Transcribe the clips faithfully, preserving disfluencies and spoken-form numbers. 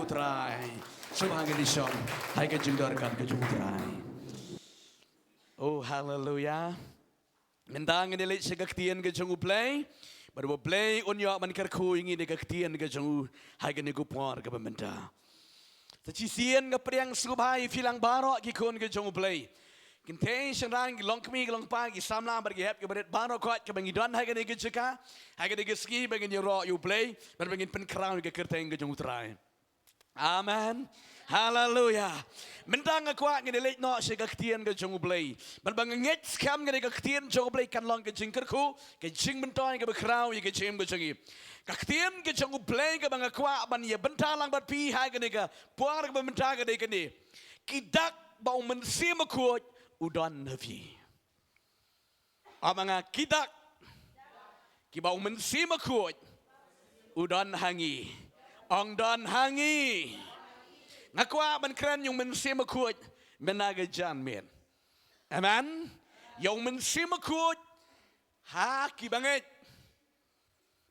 Trai. Sngewbha ngin ïa shong ha ka jingdonkam ka jong U Trai. Oh, haleluya. Mynta ngin ïa leit sha ka ktien ka jong U Blei. Bad U Blei un ïoh ban kyrkhu ïa ngi da ka ktien ka jong u ha kane ka por kaba mynta. Sa shisien nga pdiang sngewbha ïa phi lang baroh ki khun ka jong U Blei. Kynthei shynrang, ki longkmie ki longkpa, ki samla bad ki hep ki barit baroh khoit kaba ngi don ha kane ka jaka, ha kane ka sngi ba ngin ïaroh ïa U Blei bad ba ngin pynkhraw ïa ka kyrteng ka jong U Trai. Amen. Haleluya. Mynta nga kwah ngin ïa leit noh sha ka ktien ka jong U Blei. Bad ba nga ngeit skhem kane ka ktien jong U Blei kan long ka jingkyrkhu, ka jingmyntoi kaba khraw ïa ka jingim ka jong ngi. Ka ktien ka jong U Blei kaba nga kwah ban ïa bynta lang bad phi ha kane ka por kaba mynta ka dei kane: Ki dak ba U Mynsiem Bakhuid u don ha phi. Ong ma nga: Ki dak kiba U Mynsiem Bakhuid u don ha ngi. Ong, don ha ngi. Nga kwah ban kren ïa U Mynsiem Bakhuid mynta ka janmiet. Amen. Ïa U Mynsiem Bakhuid ha ki bangeit.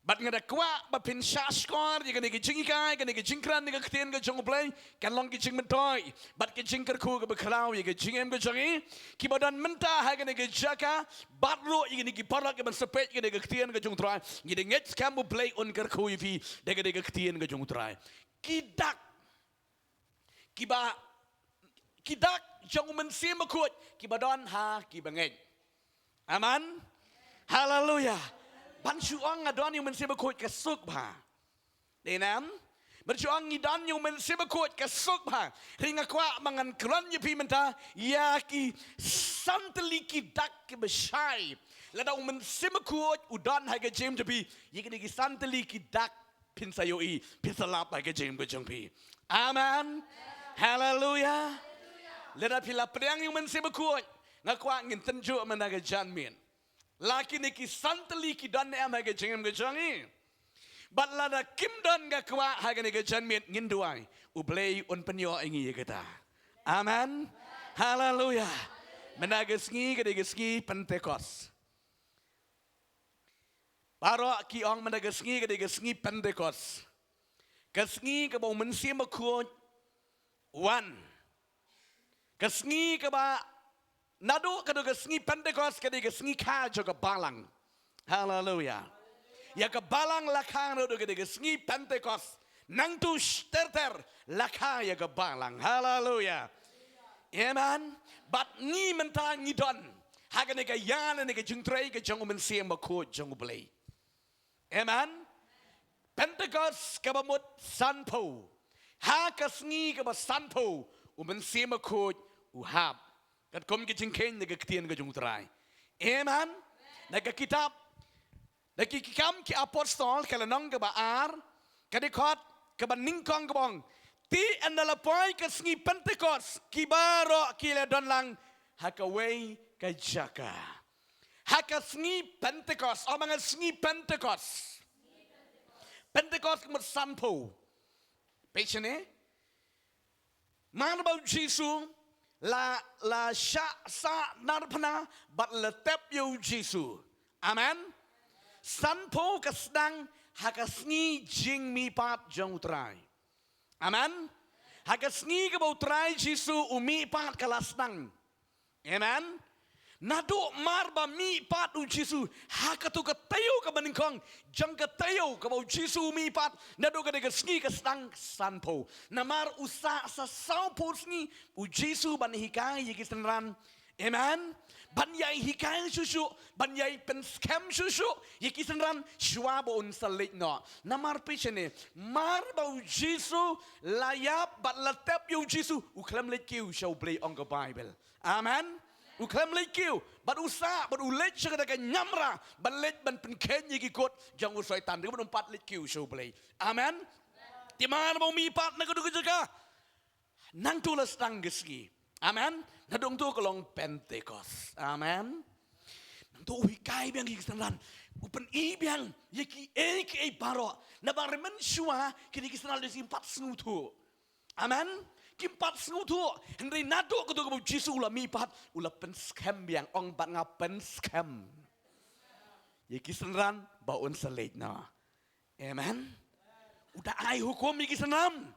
Bad nga da kwah ba phin shah shkor ïa kane ka jinghikai, kane ka jingkren, kane ka ktien ka jong U Blei, kan long ka jingmyntoi bad ka jingkyrkhu kaba khraw ïa ka jingim ka jong ngi kiba don mynta ha kane ka jaka, bad ruh ïa kine ki paralok kiban sa peit ïa kane ka ktien ka jong U Trai. Ngi da ngeit skhem U Blei un kyrkhu ïa phi da kane ka ktien ka jong U Trai. Ki dak kiba, ki dak jong U Mynsiem Bakhuid kiba don ha ki bangeit. Amen. Haleluya. Ban shu ong nga don ïa U Mynsiem Bakhuid ka suk bha. Dei ne em? Ban shu ong ngi don ïa U Mynsiem Bakhuid ka suk bha. Hynrei nga kwah ba ngan kren ïa phi mynta ïa ki san tylli ki dak kiba shai. Lada U Mynsiem Bakhuid u don ha ka jingim jong phi, ïa kine ki san tylli ki dak phin sa ïohi, phin sa lap ha ka jingim ka jong phi. Amen. Haleluya. Lada phi la pdiang ïa U Mynsiem Bakhuid, nga kwah ngin tynjuh mynta ka janmiet. La kine ki san tylli ki don ne em ha ka jingim ka jong ngi? Bad lada kim don, nga kwah ha kane ka janmiet ngin duwai, U Blei un pynïoh ïa ngi ïa kata. Amen. Haleluya. Mynta ka sngi ka dei ka sngi Pentekost. Baroh ki ong mynta ka sngi ka dei ka sngi Pentekost. Ka sngi kaba U Mynsiem Bakhuid u wan. Ka sngi kaba naduh ka dei ka sngi Pentekost ka dei ka sngi kha jong ka balang. Haleluya. Ïa ka balang la kha naduh ka dei ka sngi Pentekost. Nangtu ter ter la kha ïa ka balang. Haleluya. Amen. Bad ngi mynta ngi don ha kane ka ïa ne ka jingtrei ka jong U Mynsiem Bakhuid jong U Blei. Amen. Pentekost kaba mut sanphew. Ha ka sngi kaba sanphew U Mynsiem Bakhuid u hap. Katkum ki jingkheiñ na ka ktien ka jong U Trai. Amen. Na ka kitab na ki Kam ki Apostol ka lynnong kaba ar, ka dkhot kaba nyngkong kaba ong: Te ynda la poi ka sngi Pentekost, ki baroh ki la don lang ha kawei ka jaka. Ha ka sngi Pentekost, ong ma nga sngi Pentekost. Pentekost ka mut sanphew. Peit shane. Mar ba U Jisu la, la shah sahnarphna bad la tep ïa U Jisu. Amen. Sanphew ka sdang ha ka sngi jingmihpat jong U Trai. Amen. Ha ka sngi kaba U Trai Jisu u mihpat ka la sdang. Amen. Naduh mar ba mihpat U Jisu ha kato ka taïew kaba nyngkong jong ka taïew kaba U Jisu u mihpat, naduh ka dei ka sngi ka sdang sanphew. Namar u sah sa sawphew sngi U Jisu ban hikai ïa ki synran. Amen. Ban ïai hikai shuh shuh, ban ïai pynskhem shuh shuh ïa ki synran shuwa ba un sa leit noh. Namar peit shane, mar ba U Jisu la ïap bad la tep ïa U Jisu, u khlem leit kiew sha U Blei, ong ka Baibl. Amen. U khlem leit kiew, bad u sah, bad u leit sha kata ka ñiamra, ban leit ban pynkheiñ ïa ki kut jong u Soitan. Te bad um pat leit kiew sha U Blei. Amen. Te mar ba u mihpat na kato ka jaka, nangto la sdang ka sngi. Amen. Naduh nangto ka long Pentekost. Amen. Nangto u hikai biang ïa ki synran. U pyni biang ïa kiei kiei baroh. Naba mynshwa kine ki synran kim pat sngewthuh. Amen. Kim pat sngewthuh. Hynrei naduh kato kaba U Jisu u la mihpat, u la pynskhem biang, ong bad nga pynskhem ïa ki synran ba un sa leit noh. Amen. U da ai hukum ïa ki synran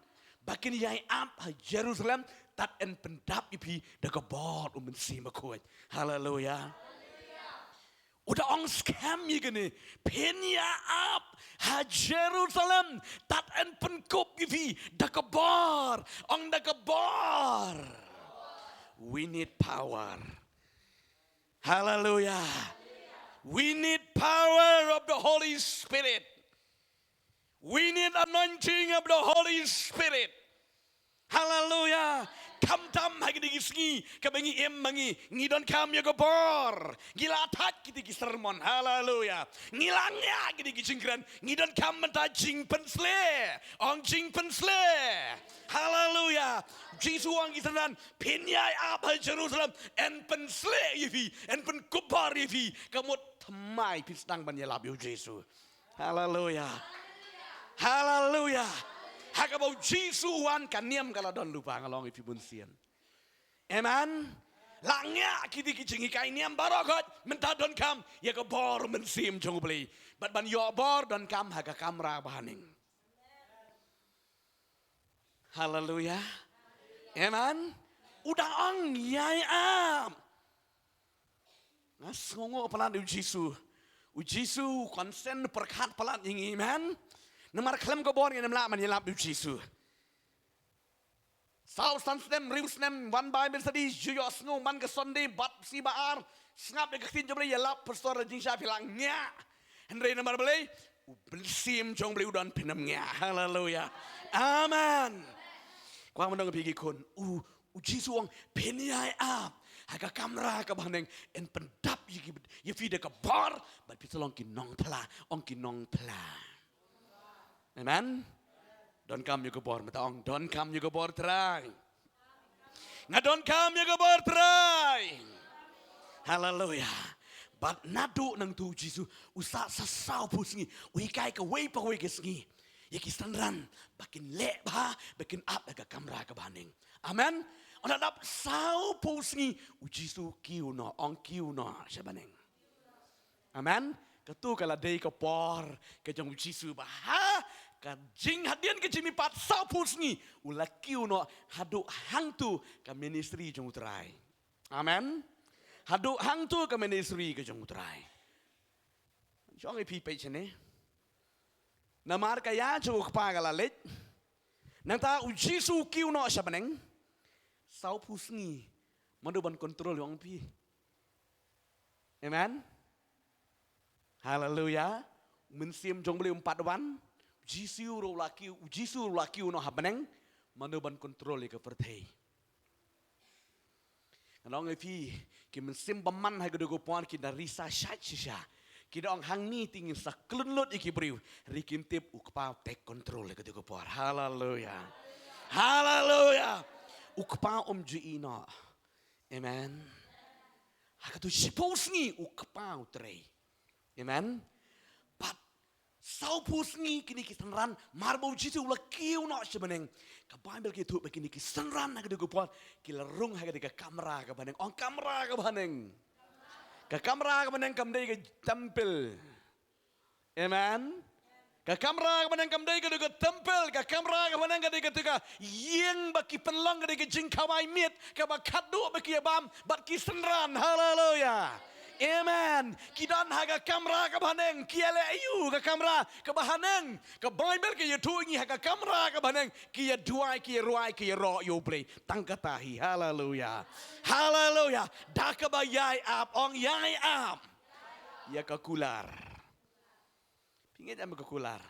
ba kin ïai ap ha Jerusalem, tad yn pyndap ïa phi da ka bor u Mynsiem Bakhuid. Haleluya. U da ong skhem ïa kane, phin ïa ap ha Jerusalem, tad yn pynkup ïa phi da ka bor, ong da ka bor. We need power. Hallelujah. We need power of the Holy Spirit. We need anointing of the Holy Spirit. Hallelujah. Khamtam ha kine ki sngi kaba ngi im ma ngi, ngi donkam ïa ka bor. Ngi la thait kiti ki sermon. Hallelujah. Ngi la ngiah kiti ki jingkren. Ngi donkam mynta jingpynshlei. Ong jingpynshlei. Hallelujah. Jisu ong ki synran, phin ïai ap ha Jerusalem, yn pynshlei ïa phi, yn pynkup bor ïa phi. Ka mut thymmai phi sdang ban ïalap ïa u Jisu. Haleluya. Haleluya. Ha kaba u Jisu u wan ka niam ka la don lypa, nga la ong ïa phi bun sien. Amen. La ngiah kiti ki jinghikai niam baroh khoit, mynta donkam ïa ka bor mynsiem jong u Blei. Bad ban ïoh bor donkam ha ka kamra ba ha ning. Haleluya. Amen. U da ong ïai ap. Nga sngewnguh palat ïa u Jisu. U Jisu u consent, pyrkhat palat ïa ngi, amen. Namar khlem ka bor ngin ym lah ban ïalap ïa u Jisu. Saw san snem, hynriew snem, wan Bible study, ju ïohsngew man ka Sunday, bad sngi ba ar, sngap ïa ka ktien jong u Blei, ïalap pastor, jingshai phi la ngiah. Hynrei namar balei? U Mynsiem jong u Blei u don, phin ym ngiah. Haleluya. Amen. Kwah ban ong ïa phi ki khun, u, u Jisu u ong phin ïai ap ha ka kamra kaba ha neng, yn pyndap ïa ki, ïa phi da ka bor, bad phi sa long ki nongphla, ong ki nongphla. Amen. Donkam ïa ka bor, mynta ong donkam ïa ka bor Trai. Nga donkam ïa ka bor Trai. Haleluya. Bad naduh nangtu u Jisu u sah sa sawphew sngi, u hikai kawei pa kawei ka sngi ïa ki synran ba kin leh bha, ba kin ap ha ka kamra kaba ha neng. Amen. Ynda dap sawphew sngi u Jisu u kiew noh, ong kiew noh sha ba neng. Amen. Katu ka la dei ka por ka jong u Jisu ba ha ka jinghadien ka jingmihpat sawphew sngi u la kiew noh haduh hangtu ka ministry jong u Trai. Amen. Haduh hangtu ka ministry ka jong u Trai. Jong i phi peit shane. Namar ka ïa jong u Kpa ka la leit. Nangta u Jisu u kiew noh sha ba neng sawphew sngi. Mano ban control ïa u ong phi? Amen. Haleluya. U Mynsiem jong u Blei um pat wan. U Jisu ruh u la kiew, u Jisu ruh u la kiew noh ha ba neng. Mano ban control ïa ka pyrthei? Nga ong ïa phi, ki mynsiem bymman ha katu ka por ki da risa shait shisha. Ki da ong hangne te ngin sa khlun lut ïa ki briew. Hynrei kim tip u Kpa u take control ha katu ka por. Haleluya. Haleluya. U Kpa um ju ïeh noh. Amen. Ha katu shiphew sngi u Kpa u trei. Amen. Bad sawphew sngi kine ki synran, mar ba u Jisu u la kiew noh sha ba neng. Ka Bible ka ïathuh ba kine ki synran ha katu ka por ki la rung ha katu ka kamra kaba ha neng. Ong kamra kaba ha neng. Ka kamra kaba ha neng kam dei ka temple. Amen. Ka kamra kaba ha neng kam dei katu ka temple, ka kamra kaba ha neng ka dei katu ka ïing ba ki pynlong katu ka jingkhawai miet, kaba khadduh ba ki ïa bam bad ki synran. Haleluya. Amen. Ki don ha ka kamra kaba ha neng, ki ïaleh aïu ka kamra kaba ha neng? Ka Bible ka ïathuh ïa ngi ha ka kamra kaba ha neng ki ïa duwai, ki ïa rwai, ki ïaroh ïa u Blei. Tang kata hi. Haleluya. Haleluya. Da kaba ïai ap, ong ïai ap ïa ka kular. Phi ngeit em ïa ka kular?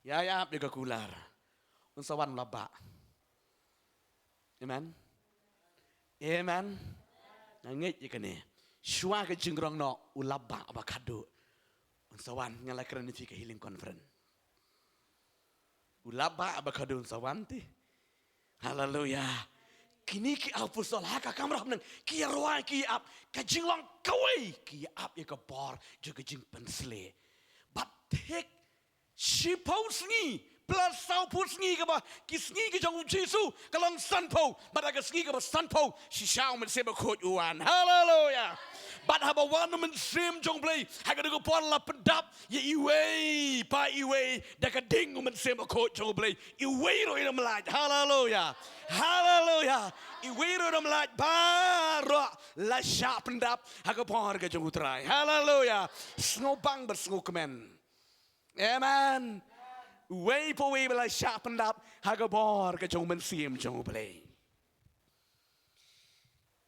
Ïai ap ïa ka kular. Un sa wan u la bah. Amen. Amen. Nga ngeit ïa kane. Shuwa ka jingrong noh u la bah ba khadduh. Un sa wan, nga la kren ïa phi ka healing conference. U la bah ba khadduh, un sa wan te. Haleluya. Kine ki apostol ha ka kamra ha neng ki ïa rwai, ki ïa ap, ka jinglong kawei ki ïa ap ïa ka bor jong ka jingpynshlei. Bad thik shiphew sngi Plus saw phew sngi kaba, ki sngi ki jong u Jisu ka long sanphew. Bad ha ka sngi kaba sanphew, shisha u Mynsiem Bakhuid u wan. Haleluya. Bad haba wan u Mynsiem jong u Blei, ha kane ka por la pyndap ïa iwei pa iwei da ka ding u Mynsiem Bakhuid jong u Blei. Iwei ruh ym lait. Haleluya. Haleluya. Iwei ruh ym lait. Baroh la shah pyndap ha ka por ka jong u Trai. Haleluya. Sngewbang bad sngewkmen. Amen. Uwei pa uwei ba la shah pyndap ha ka bor ka jong u Mynsiem jong u Blei.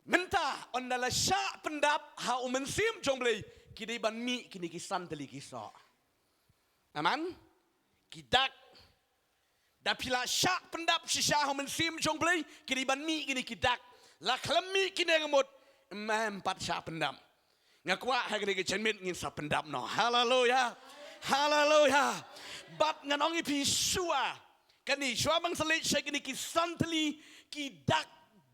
Mynta, ynda la shah pyndap ha u Mynsiem jong u Blei, ki dei ban mih kine ki san tylli ki soh. Amen. Ki dak. Da phi la shah pyndap shisha ha u Mynsiem jong u Blei, ki dei ban mih kine ki dak. La khlem mih kine nga mut, ym pat shah pyndap. Nga kwah ha kane ka janmiet ngin sa pyndap noh. Haleluya. Haleluya. Bad ngan ong ïa phi shuwa, kane shuwa ban sa leit sha kine ki san tylli ki dak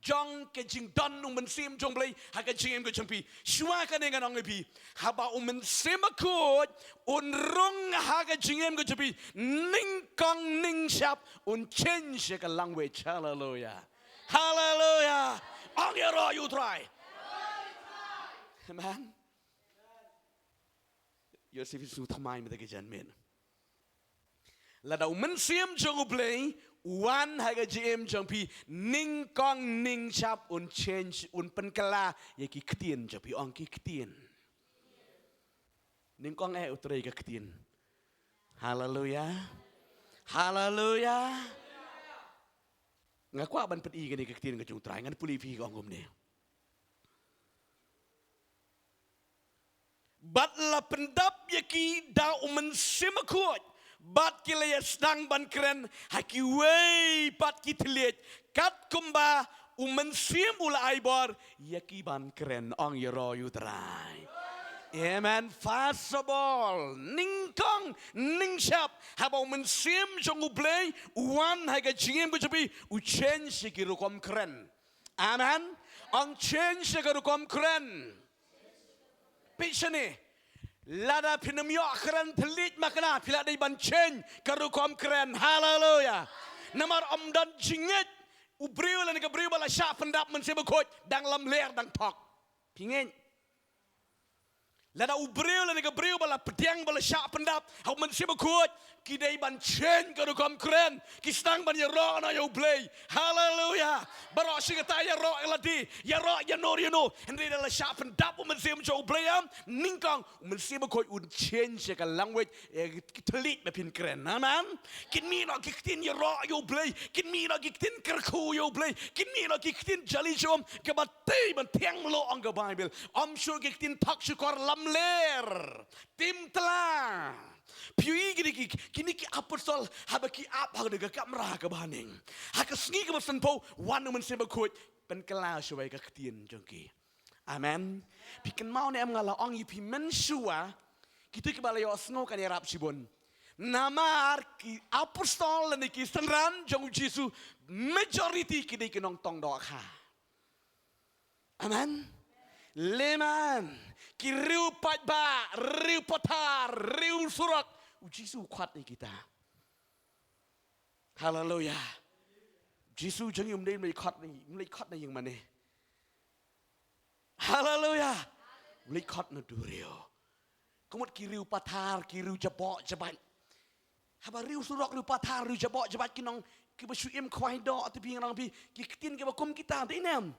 jong ka jingdon u Mynsiem jong u Blei ha ka jingim ka jong phi. Shuwa kane ngan ong ïa phi, haba u Mynsiem Bakhuid un rung ha ka jingim ka jong phi, nyngkong nyngshap un change ïa ka language. Haleluya. Haleluya. Ong ïaroh ïa u Trai. Amen. Ïoh shisha shu thymmai mynta ka janmiet. Lada u Mynsiem jong u Blei u wan ha ka jingim jong phi, nyngkong nyngshap un change, un pynkylla ïa ki ktien jong phi. Ong ki ktien. Nyngkong eh u trei ka ktien. Haleluya. Haleluya. Nga kwah ban pyni kane ka ktien ka jong u Trai, ngan pule ïa phi, ka ong kumne. Bad la pyndap ïa ki da u Mynsiem Bakhuid, bad ki la ïa sdang ban kren ha kiwei pat ki thylliej, katkumba u Mynsiem u la ai bor ïa ki ban kren. Ong ïaroh ïa u Trai. Amen. First of all, nyngkong nyngshap, haba u Mynsiem jong u Blei u wan ha ka jingim ka jong phi, u change ïa ki rukom kren. Amen. Ong change ïa ka rukom kren. Peit shane. Lada phin ym ïoh kren thylliej makna, phi la dei ban change ka rukom kren. Haleluya. Namar ym don jingngeit u briew lane ka briew ba la shah pyndap Mynsiem Bakhuid, dang lamler dang thok. Phi ngeit? Lada u briew lane ka briew ba la pdiang, ba la shah pyndap ha u Mynsiem Bakhuid, ki dei ban change ka rukom kren, ki sdang ban ïaroh noh ïa u Blei. Haleluya. Baroh shi katta ïaroh ïa lade, ïaroh ïa no ïa no. Hynrei lada la shah pyndap u Mynsiem jong u Blei, em, nyngkong u Mynsiem Bakhuid un change ïa ka language, ïa ki thylliej ba phin kren. Amen. Kin mih noh ki ktien ïaroh ïa u Blei, kin mih noh ki ktien kyrkhu ïa u Blei, kin mih noh ki ktien jali jong, kaba tei ban thiang mluh, ong ka Baibl. Ym shuh ki ktien thok shukor lamler. Tim tla. Phi ïohi kine ki, kine ki apostol haba ki ap ha ka kamra kaba ha ning, ha ka sngi kaba sanphew wan u Mynsiem Bakhuid pynkylla shuwa ïa ka ktien jong ki. Amen. Phi kynmaw ne em, nga la ong ïa phi mynshuwa, kito kiba la ïohsngew kan ïarap shibun. Namar ki apostol lane ki synran jong u Jisu, majority ki dei ki nongtong dohkha. Amen. Lehman, ki riew paidbah, riew pathar, riew surok, u Jisu u khot ïa kita. Haleluya. Jisu jong ngi um dei um leit khot na, um leit khot na ïing mane. Haleluya. Um leit khot na duriaw. Ka mut ki riew pathar, ki riew jaboh jabait. Haba riew surok, riew pathar, riew jaboh jabait, ki nong kiba shu im khwai doh, te phi ngan ong phi, ki ktien kiba kum kita, dei ne em?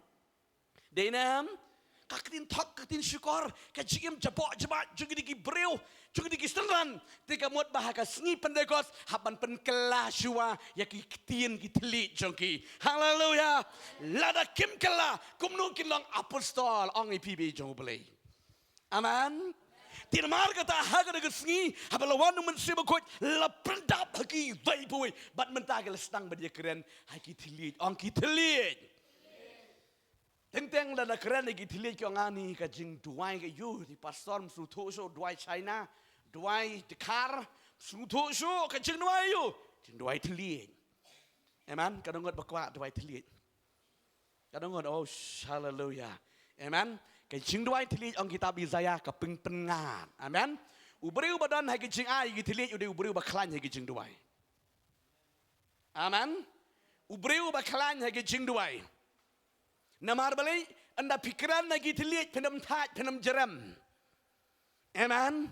Dei ne em? Ka ktien thok, ka ktien shukor, ka jingim jaboh jabait jong kine ki briew, jong kine ki synran. Te ka mut ba ha ka sngi Pentekost hap ban pynkylla shuwa ïa ki ktien, ki thylliej jong ki. Haleluya. Lada kim kylla, kumno kin long apostol, ong ïa phi bad jong U Blei. Amen. Te namar kata ha kane ka sngi, haba la wan u Mynsiem Bakhuid, la pyndap ha kiwei pa kiwei. Bad mynta ki la sdang ban ïakren ha ki thylliej, ong ki thylliej. Teng teng lada kren ïa ki thylliej ki ong, ani ka jingduwai ka ïu, te pastor, ym sngewthuh shuh duwai China, duwai Dkhar, ym sngewthuh shuh ka jingduwai ïu, jingduwai thylliej. Amen. Ka don ngut ba kwah duwai thylliej. Ka don ngut, oh, sh-, haleluya. Amen. Ka jingduwai thylliej, ong kitab Isaiah, ka pynpynngat. Amen. U briew ba don ha ka jingai ki thylliej u dei u briew ba khlaiñ ha ka jingduwai. Amen. U briew ba khlaiñ ha ki jingduwai. Namar balei? Ynda phi kren na ki thylliej phin ym thait, phin ym jrem. Amen.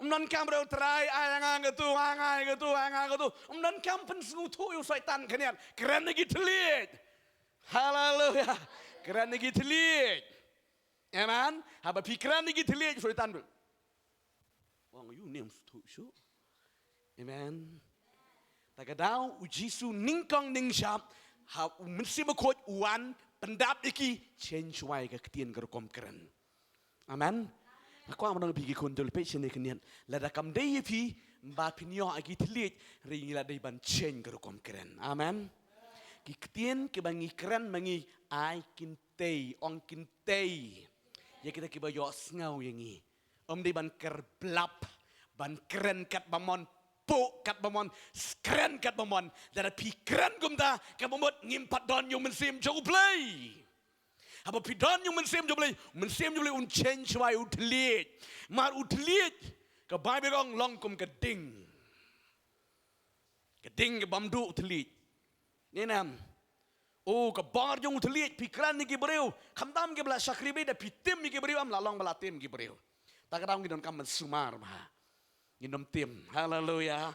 Ym don kam briew Trai, ai nga nga tu, ai nga nga tu, ai nga nga tu. Ym don kam pynsngewthuh ïa u Soitan khyndiat. Kren na ki thylliej. Haleluya. Kren na ki thylliej. Amen. Haba phi kren na ki thylliej, Soitan bel. Ong ïa u nym sngewthuh shuh. Amen. Ta ka daw u Jisu nyngkong nyngshap, ha u Mynsiem Bakhuid u wan pyndap ïa ki, change wai ka ktien ka rukom kren. Amen. Nga kwah ban ong ïa phi ki khun jong U Blei shane khyndiat. Lada kam dei ïa phi ba phin ïoh ïa ki thylliej, hynrei ngi la dei ban change ka rukom kren. Amen. Ki ktien kiba ngi kren ma ngi, ai kin tei, ong kin tei ïa kita kiba ïohsngew ïa ngi. Ym dei ban kyrblap, ban kren katba mon, puh katba mon, kren katba mon. Lada phi kren kumta, kaba mut ngim pat don ïa u Mynsiem jong U Blei. Haba phi don ïa u Mynsiem jong U Blei, u Mynsiem jong U Blei un change wai u thylliej. Mar u thylliej, ka Baibl ka ong long kum ka ding. Ka ding ka bym duh u thylliej. Dei ne em? O, ka bor jong u thylliej, phi kren ïa ki briew. Khamtam kiba la shakri beit, da phi tim ïa ki briew, ym lah long ba la tim ïa ki briew. Ta ka daw ngi donkam ban sumar bha. Ngin ym tim. Haleluya.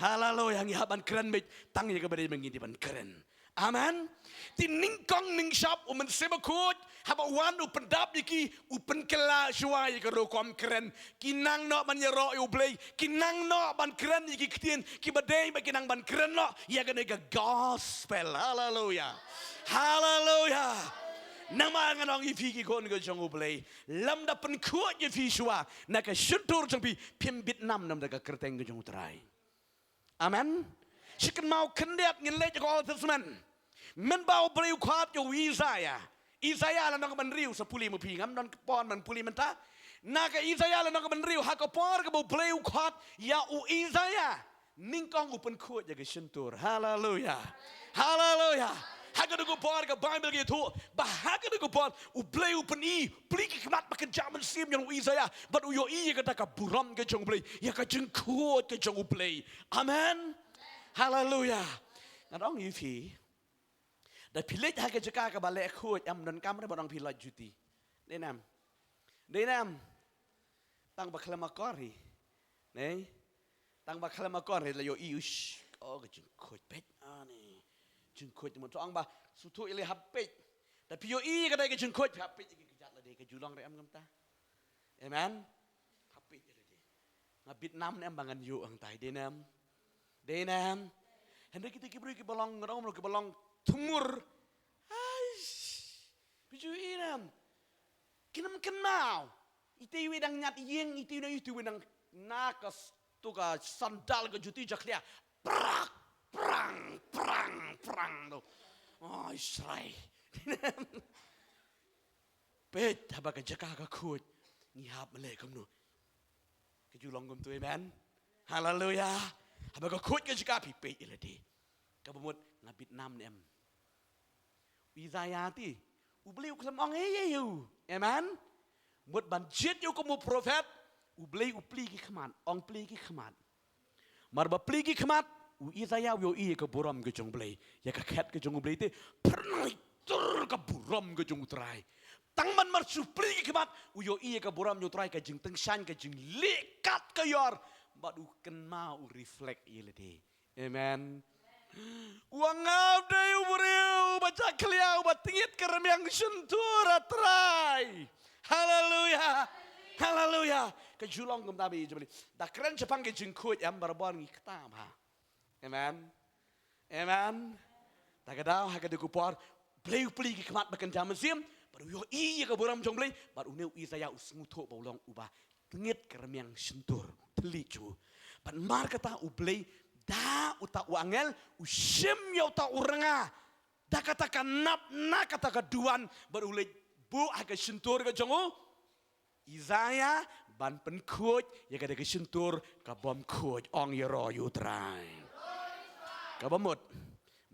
Haleluya. Ngi hap ban kren beit tang ïa kaba dei ba ngi dei ban kren. Amen. Te nyngkong nyngshap u Mynsiem Bakhuid, haba u wan u pyndap ïa ki, u pynkylla shuwa ïa ka rukom kren. Ki nang noh ban ïaroh ïa U Blei, ki nang noh ban kren ïa ki ktien kiba dei ba ki nang ban kren noh ïa kane ka gospel. Haleluya. Haleluya. Namar ngan ong ïa phi ki khun ka jong U Blei, lymda pynkhuid ïa phi shuwa na ka shyntur jong phi, phim bit nam namar ka kyrteng ka jong U Trai. Amen. Shi kynmaw khyndiat ngin leit ha ka Old Testament. Mynba U Blei u khot ïa u Isaiah. Isaiah lynnong kaba hynriew, sa pule ma phi, ngam don por ban pule mynta. Na ka Isaiah lynnong kaba hynriew, ha ka por kaba U Blei u khot ïa u Isaiah, nyngkong u pynkhuid ïa ka shyntur. Haleluya. Haleluya. Ha kata ka por ka Baibl ka ïathuh ba ha kata ka por U Blei u pyni, plie ki khmat ba kynja mynsiem jong u Isaiah, bad u ïohi ïa kata ka burom ka jong U Blei, ïa ka jingkhuid ka jong U Blei. Amen. Haleluya. Ngan ong ïa phi, da phi leit ha ka jaka kaba leh khuid, ym donkam re ban ong phi lait juti. Dei ne em? Dei ne em? Tang ba khlem akor hi. Ne? Tang ba khlem akor hi la ïohi, ush, oh, ka jingkhuid peit. Ah, ne. Jingkhuid mo, to ong ba sngewthuh ïa lade, hap peit. Da phi ïohi ka dei ka jingkhuid, phi hap peit ïa ka kjat lade, ka ju long re em kumta. Amen. Hap peit ïa lade. Nga bit nam ne em ba ngan ïoh hangtai, dei ne em? Dei ne em? Hynrei kita ki briew kiba long, nga ong mo, kiba long thmur. Aish. Phi ju ïohi ne em? Kin ym kynmaw. Ite iwei dang ñiat ïing, ite iwei, ite iwei dang na ka s-, tu ka sandal ka juti jakhlia. Prak, prang, prang, prang tu. Oh, Israel. Peit, haba ka jaka ka khuid, ngi hap ban leh kumno? Ka ju long kumtu, amen. Haleluya. Haba ka khuid ka jaka, phi peit ïa lade. Kaba mut nga bit nam ne em? U Isaiah te, U Blei u khlem ong ei ei ïa u. Amen. Mut ban jied ïa u kum u prophet, U Blei u plie ki khmat, ong plie ki khmat. Mar ba plie ki khmat, u Isaiah u ïohi ïa ka burom ka jong U Blei, ïa ka khet ka jong U Blei te, phyrnai tur ka burom ka jong U Trai. Tang man mar shu plie ki khmat, u ïohi ïa ka burom jong U Trai, ka jingtyngshaiñ, ka jingleh kat ka ïor, bad u kynmaw, u reflect ïa lade. Amen. U ong nga u dei u briew uba jakhlia, uba tngit ka rmiang shyntur, ah Trai. Haleluya. Haleluya. Ka ju long kumta bad ïa jubili. Da kren shaphang ka jingkhuid em, barabor ngi kta bha. Amen. Amen. Ta ka daw ha kata ka por, Blei u plie ki khmat ba kynja mynsiem, bad u ïohi ïa ka burom jong Blei, bad une u Isaiah u sngewthuh ba u long uba tngit ka rmiang shyntur, thylliej jong u. Bad mar kata U Blei, da uta u angel, u shim ïa uta u rnga da kata ka nap na kata ka duwan, bad u leit buh ha ka shyntur ka jong u Isaiah, ban pynkhuid ïa kata ka shyntur ka bym khuid, ong ïaroh ïa U Trai. Kaba mut,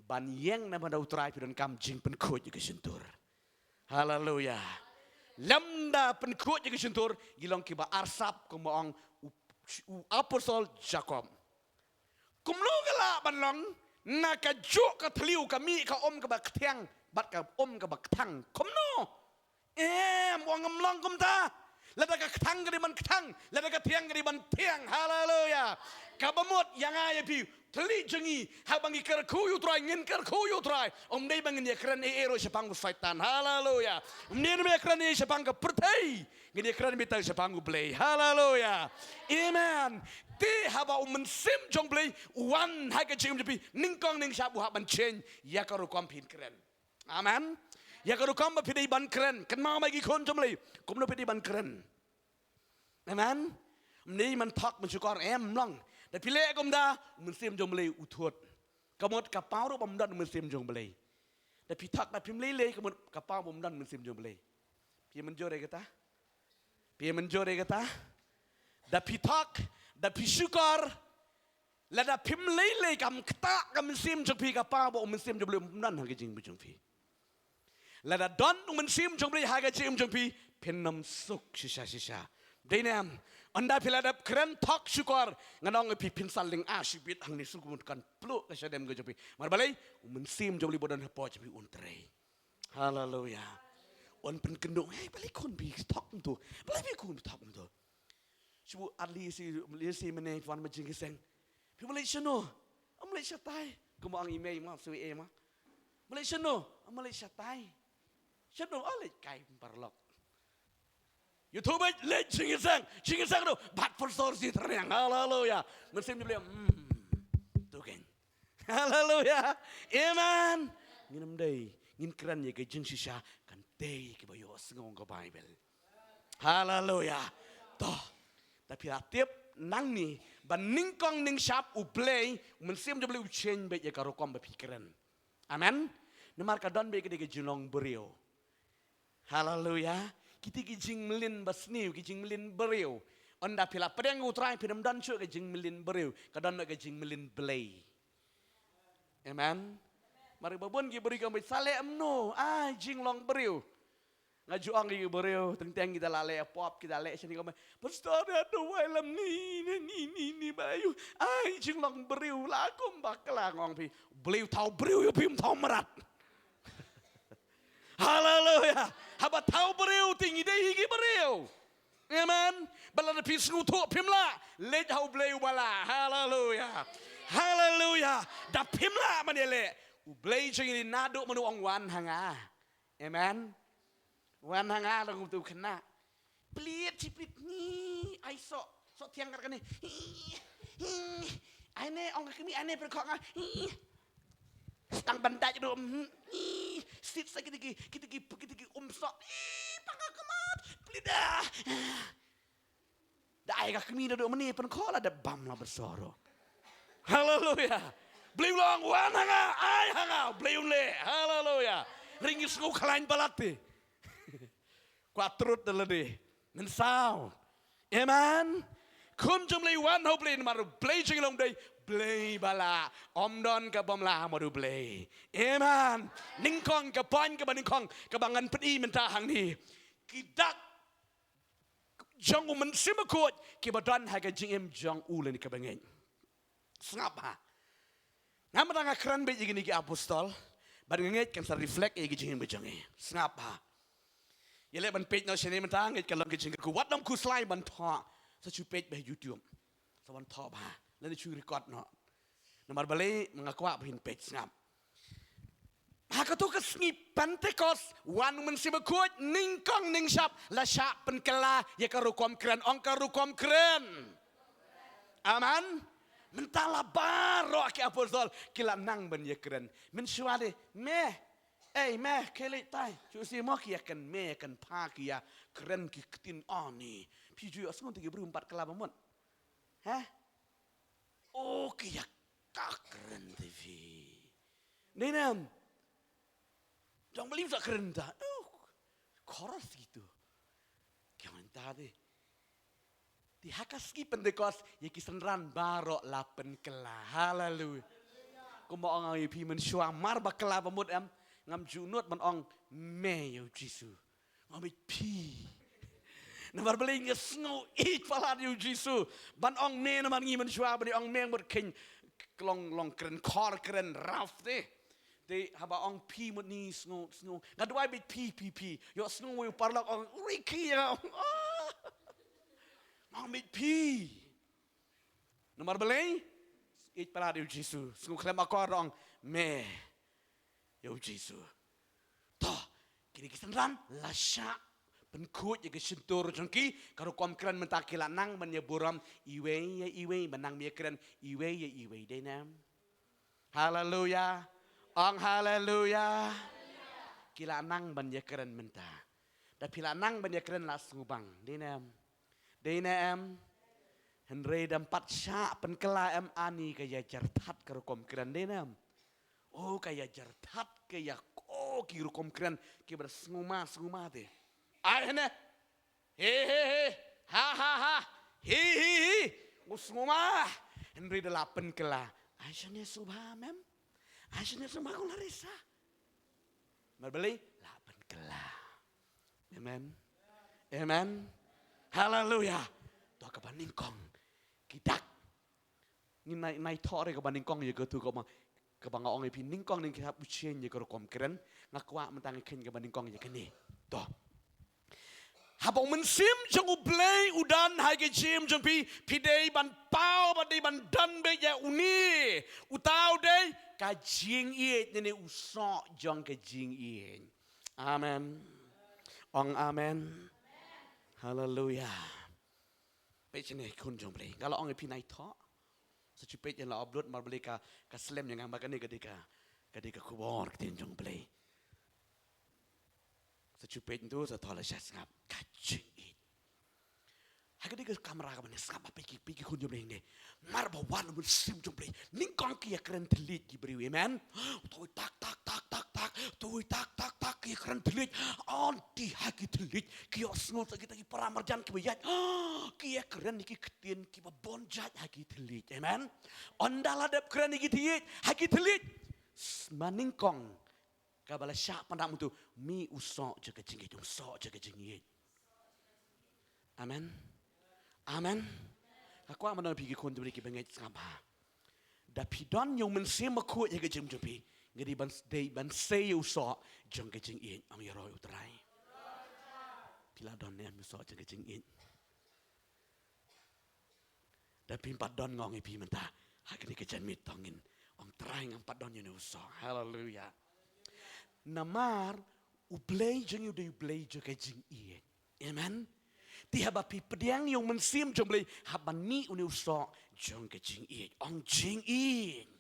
ban ïeng na bynta U Trai phi donkam jingpynkhuid ïa ka shyntur. Haleluya. Lymda pynkhuid ïa ka shyntur, ngi long kiba arsap, kumba ong u, u apostol Jakob. Kumno ka lah ban long, Na kajuh ka thliew ka mih ka um kaba kthiang bad ka um kaba kthang. Kumno? Em, u ong ym long kumta. Lada ka kthang ka dei ban kthang, lada ka thiang ka dei ban thiang. Haleluya. Kaba mut ïa nga ïa phi, thylliej jong ngi, haba ngi kyrkhu ïa u Trai, ngin kyrkhu ïa u Trai. Ym dei ba ngin ïakren ei ei ruh shaphang u Soitan. Haleluya. Ym dei ba ngin ïakren ei ei shaphang ka pyrthei. Ngin ïakren beit shaphang U Blei. Haleluya. Amen. Te haba u Mynsiem jong U Blei u wan ha ka jingim jong phi, nyngkong nyngshap u hap ban change ïa ka rukom phin kren. Amen. Ïa ka rukom ba phi dei ban kren. Kynmaw ma ki khun jong U Blei, kumno phi dei ban kren. Amen. Ym dei ban thok ban shukor, em, ym long. Da phi leh kumta, u Mynsiem jong U Blei u thut. Ka mut ka paw ruh bym don u Mynsiem jong U Blei. Da phi thok da phim lei lei, ka mut ka paw bym don u Mynsiem jong U Blei. Phi mynjur ïa kata? Phi mynjur ïa kata? Da phi thok, da phi shukor, lada phim lei lei, kam ktah ka mynsiem jong phi, ka paw ba u Mynsiem jong U Blei um don ha ka jingim jong phi. Lada don u Mynsiem jong U Blei ha ka jingim jong phi, phin ym suk shisha shisha. Dei ne em? Ynda phi la dep kren thok shukor, ngan ong ïa phi, phin sa lyngngoh shibit hangne, suk mut kan pluh ka shadem ka jong phi. Namar balei? U Mynsiem jong U Blei ba don hapoh jong phi un trei. Haleluya. Un pynkynduh, hei, balei khun phi thok kumto? Balei phi khun phi thok kumto? Shu ar lei shi, lei shi mynne phi wan ma jingïaseng. Phi wan leit shano? Ym leit shatai. Kumba ong i mei ma, shu i ei ma. Ym leit shano? Ym leit shatai. Shano? Oh, leit kai paralok. Ïathuh beit, leit jingïaseng, jingïaseng ruh, bat pyrshah shi tyrniang. Haleluya. Mynsiem U Blei, hmm. Tu keiñ. Haleluya. Amen. Ngin ym dei, ngin kren ïa ka jingshisha, kan dei kiba ïohsngew ka Baibl. Haleluya. To, da phi la tip nangne ba nyngkong nyngshap U Blei, u Mynsiem jong U Blei u change beit ïa ka rukom ba phi kren. Amen. Namar ka don beit ka dei ka jinglong briew. Haleluya. Kita ki jingmlien basniew, ki jingmlien briew. Ynda phi la pdiang U Trai phin ym don shuh ka jingmlien briew, ka don ka jingmlien Blei. Amen. Namar ba bun ki briew ki ong beit sa leh kumno, ai jinglong briew. Nga ju ong ïa ki briew, teng teng kita la leh pop, kita leh shane, ki ong, Pastor, ïa duwai lem ni, ni, ni, ni, ni, ba ïoh. Ai jinglong briew, la kum bakla, nga ong phi. Blei u thaw briew ïa phi, um thaw mrad. Haleluya. Haba thaw briew te ngi dei hi ki briew. Amen. Ba lada phi sngewthuh phim lah, leit ha U Blei uba lah. Haleluya. Haleluya. Da phim lah ban ïaleh, U Blei jong ngi naduh mynno u ong wan ha nga. Amen. Wan ha nga, long kumtu khynnah. Plie shi plie, ni, ai soh, soh thiang kat kane. Hi, hi. Ai ne, ong ka kmie, ai ne, pyrkhat nga. Hi. Stang ban dait ruh. Hmm. Hi. Sit sa kita ki, kita ki, kita ki um soh. Hi, pang ka khmat. Plie da. Da ai ka kmie da duk mynne, pynkhot la da bam la bad soh ruh. Haleluya. Blei u long wan ha nga, ai ha nga, Blei un leh. Haleluya. Ring ïa sngew khlaiñ palat te. Kwah trud da lade. Mynsaw. Amen. Khun jong Blei, wan ha U Blei namar U Blei jong ngi long Blei, Blei ba lah. Ym don kaba ym lah ha U Blei. Amen. Nyngkong ka point kaba nyngkong kaba ngan pyni mynta hangne. Ki dak jong u Mynsiem Bakhuid kiba don ha ka jingim jong u lane kaba ngeit. Sngap ha. Nga mynta nga kren beit ïa kine ki apostol, bad nga ngeit kan sa reflect ïa ka jingim jong ngi. Sngap ha. Ïaleh ban peit noh shane mynta, ngeit ka long ka jingkyrkhu. Wat nym khuslai ban thoh. Sa shu peit beit ha YouTube. Sa wan thoh bha. Lane shu record noh. Namar balei, nga kwah ba phin peit, sngap. Ha kato ka sngi Pentekost, wan u Mynsiem Bakhuid, nyngkong nyngshap, la shah pynkylla ïa ka rukom kren, ong ka rukom kren. Amen. Mynta la baroh ki apostol ki la nang ban ïakren. Mynshuwa de, me, ei me, khie leit tai. Shu sih mo ki ïa kren me, ïa kren pha, ki ïa kren ki ktien ani. Phi ju ïohsngew te ki briew ym pat kylla ba mut. Heh? O, ki ïa ka kren te phi. Dei ne em? Jong Blei sa kren ta. Oh, chorus kitu. Ki ong ta te. Te ha ka sngi Pentekost, ïa ki synran baroh la pynkylla. Haleluya. Kumba ong ïa phi mynshuwa mar ba kylla ba mut em, ngam ju nud ban ong me ïa u Jisu. Nga mut phi. Namar balei nga sngew ïeit palat ïa u Jisu. Ban ong me namar ngi mynshuwa ban ong me mut kheiñ. Long, long kren khor, kren raf te. Te haba ong phi mut ni sngew, sngew. Nga duwai beit phi, phi, phi. Ïohsngew wei u paralok ong, "Ricky," ïa nga ong, "Ah." Nga ong beit phi. Namar balei? Ïeit palat ïa u Jisu. Sngew khlem akor ong, "Me." Ïa u Jisu. To, kine ki synran la shah pynkhuid ïa ka shyntur jong ki, ka rukom kren mynta ki la nang ban ïa burom iwei ïa iwei, ban nang ban ïa kren iwei ïa iwei, dei ne em? Haleluya. Ong haleluya. Ki la nang ban ïa kren mynta. Da phi la nang ban ïa kren la sngewbang, dei ne em? Dei ne em? Hynrei da ym pat shah pynkylla em, ani ka ïa jarthat ka rukom kren, dei ne em? Oh, ka ïa jarthat, ka ïa, oh, ki rukom kren kiba da sngewma, sngewma te. Ai hane. He, he, he. Ha, ha, ha. Hi, hi, hi. U sngewma. Hynrei da la pynkylla. Ai shane sngewbha mem. Ai shane sngewbha kong Larissa. Namar balei? La pynkylla. Amen. Amen. Haleluya. To kaba nyngkong. Ki dak. Ngi nai, nai thoh re kaba nyngkong ïa katu kaba, kaba nga ong ïa phi nyngkong, nyngkong ki hap u change ïa ka rukom kren. Nga kwah mynta ngi kheiñ kaba nyngkong ïa kane. To. Haba u Mynsiem jong U Blei u don ha ka jingim jong phi, phi dei ban paw, ba dei ban don beit ïa une. Uta u dei ka jingïeit, ne u soh jong ka jingïeit. Amen. Ong amen. Haleluya. Peit shane khun jong U Blei. Nga la ong ïa phi nai thoh. Sa shu peit ïa la upload namar balei ka, ka slem ïa nga, namar kane ka dei ka, ka dei ka khubor ktien jong U Blei. Sa shu peit ntu, sa thoh la sha sngap. Ka jingïeit. Ha ka dei ka kamra kaba ne sngap, peit ki, peit ki khun jong U Blei ne. Mar ba wan u Mynsiem jong U Blei. Nyngkong ki ïa kren thylliej ki briew, amen. Tui tak, tak, tak, tak, tak. Tui tak, tak, tak, ki ïa kren thylliej. Ynda ha ki thylliej ki ïohsngew sa kita ki para marjan kiba ïaid. Ki ïa kren ki ktien kiba bun jait ha ki thylliej. Amen. Ynda la dep kren ki thylliej, ha ki thylliej. S-, ma nyngkong kaba la shah pyndap mynta, mi u soh jong ka jingïeit, u soh jong ka jingïeit. Amen. Amen. Nga kwah ban ong ïa phi ki khun jong U Blei kiba ngeit sngap bha. Da phi don ïa u Mynsiem Bakhuid ha ka jingim jong phi, nga dei ban, dei ban sei ïa u soh jong ka jingïeit. Ong ïaroh ïa U Trai. Phi la don ne em u soh jong ka jingïeit? Da phim pat don, nga ong ïa phi mynta, ha kane ka janmiet to ngin ong, Trai, ngam pat don ïa une u soh. Haleluya. Namar U Blei jong ngi u dei U Blei jong ka jingïeit. Amen. Te haba phi pdiang ïa u Mynsiem jong U Blei, hap ban mih une u soh jong ka jingïeit. Ong jingïeit.